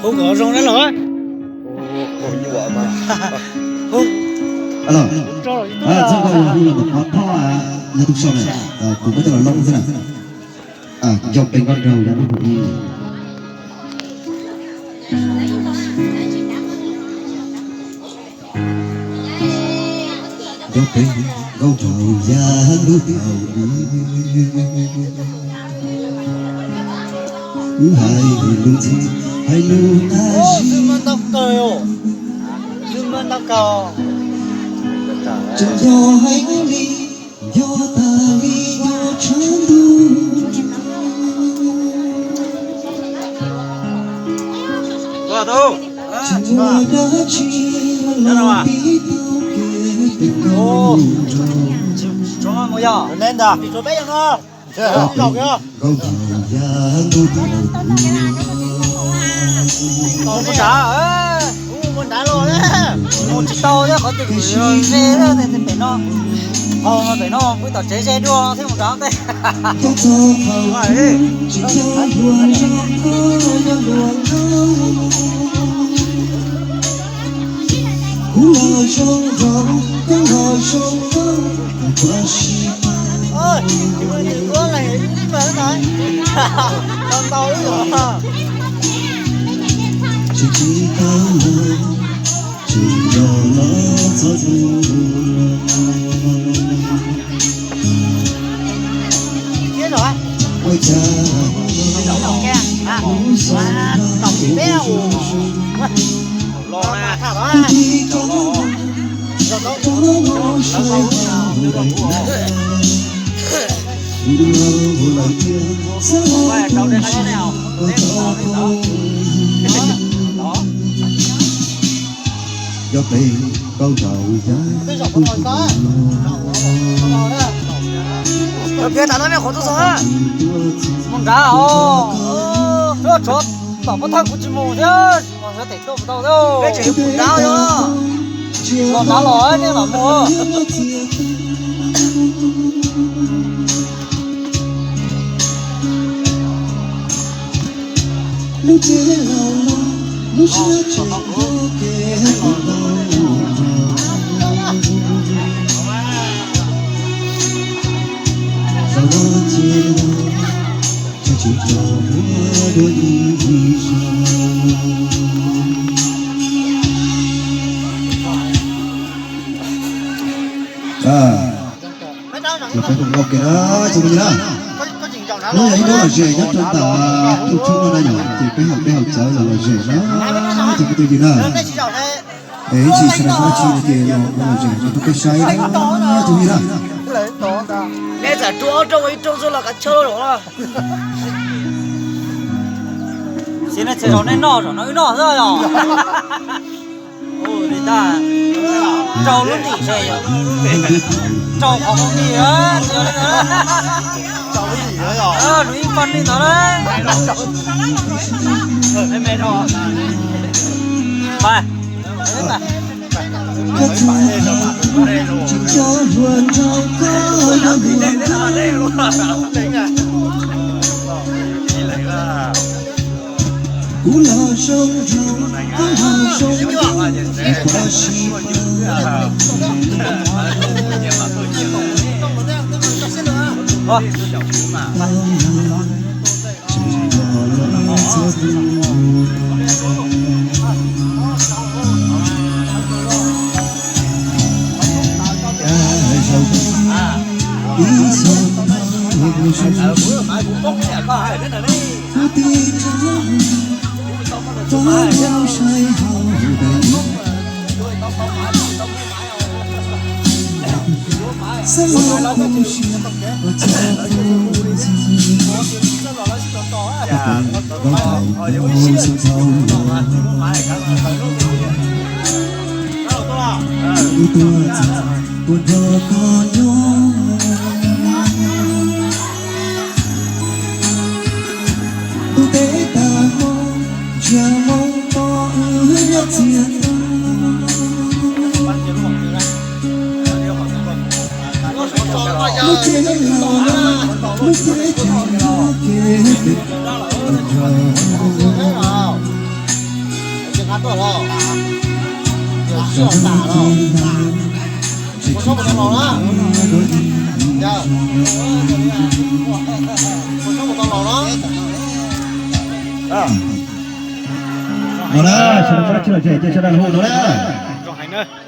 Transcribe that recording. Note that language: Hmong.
Hu kom zoo na los. Hu. Txog koj hu los ntawm qhov thoj, yog tus sau na, kuv muab coj los loo xwb na. Ncauj pem nkauj nraug yog lub hauv ib. Ncauj pem nkauj nraug yog lub hauv ib. Wb hais lus ntxhi, hais lus ntxhi. Tseem yog hais li, yog tas li, yog tshav ntuj. Tsis muaj dab tsi los pib tau kev pem nkauj nraug. Nkauj nraug yog nkauj nraug. Mus nrad, mus nrad los, mus tsis tau thiab, qhov twg ze pem no, pem no pw tom tsev ze dua thiab mus nrad ntej. Kuv los zoo nraug, koj los zoo nraug, kuv pab sib pab. Ntau ntau ib yam. Tsis tsis tau los, tsis los los txog tus. Ua cas kuv zoo nraug, kuv zoo nraug, kuv tsis tau los, tsis tau los. Yog pem nkauj nraug yog lub hauv ib. Mus nrad os, tshuav tom pob thawj kuv tsis mus thiab, mus xyov tes tuaj puas tau thiab. Peb tseem yuav mus nrad os. Los nrad los nej mam mus. Lub tsev laus loj, lub siab tseem nrog kev mus tau. Zaum no cia los, tsis tso muab dua ib zaug. Los peb mus ua ke na, tsoom phooj ywg na. Hnub yog ib hnub lom zem nyob rau ntawm tus tshoob no na yom, ces peb haus dej haus cawv los lom zem na, tsoom phooj ywg na. Es ib tsis sawv daws muaj dab tsi no ces los ua lom zem rau peb saib na, tsoom phooj ywg na. Nej txawm rub ob rooj ib rooj xwb los kav chawj los. Xyov nej txhia zaum nej noj zaum no wb noj xwb yom. Ua li ntawd, rau lub ntim se yog rau qhov me, rau lub ntim, rau ib pab li ntawd na. Pab, pab. Kuv los zoo nraug, koj los zoo nraug, kuv pab sib pab. Tseem los los txog tus. Ib txhia tus, kuv tib rov, rov mus saib hauv ntawm. Xab los kuv siab ua txog kuv ntxim. Tab tom nkauj nraug mus xub thawj los, wb tuaj txog puag nrog koj nyob. Ntuj teb tag hmo, ntsiag moo to wb nyob txiag ntua. Lub tsev laus loj, lub tsev tseem nrog kev pem nkauj nraug. No na, sawv daws muaj dab tsi lom zem ces sawv daws hu no na.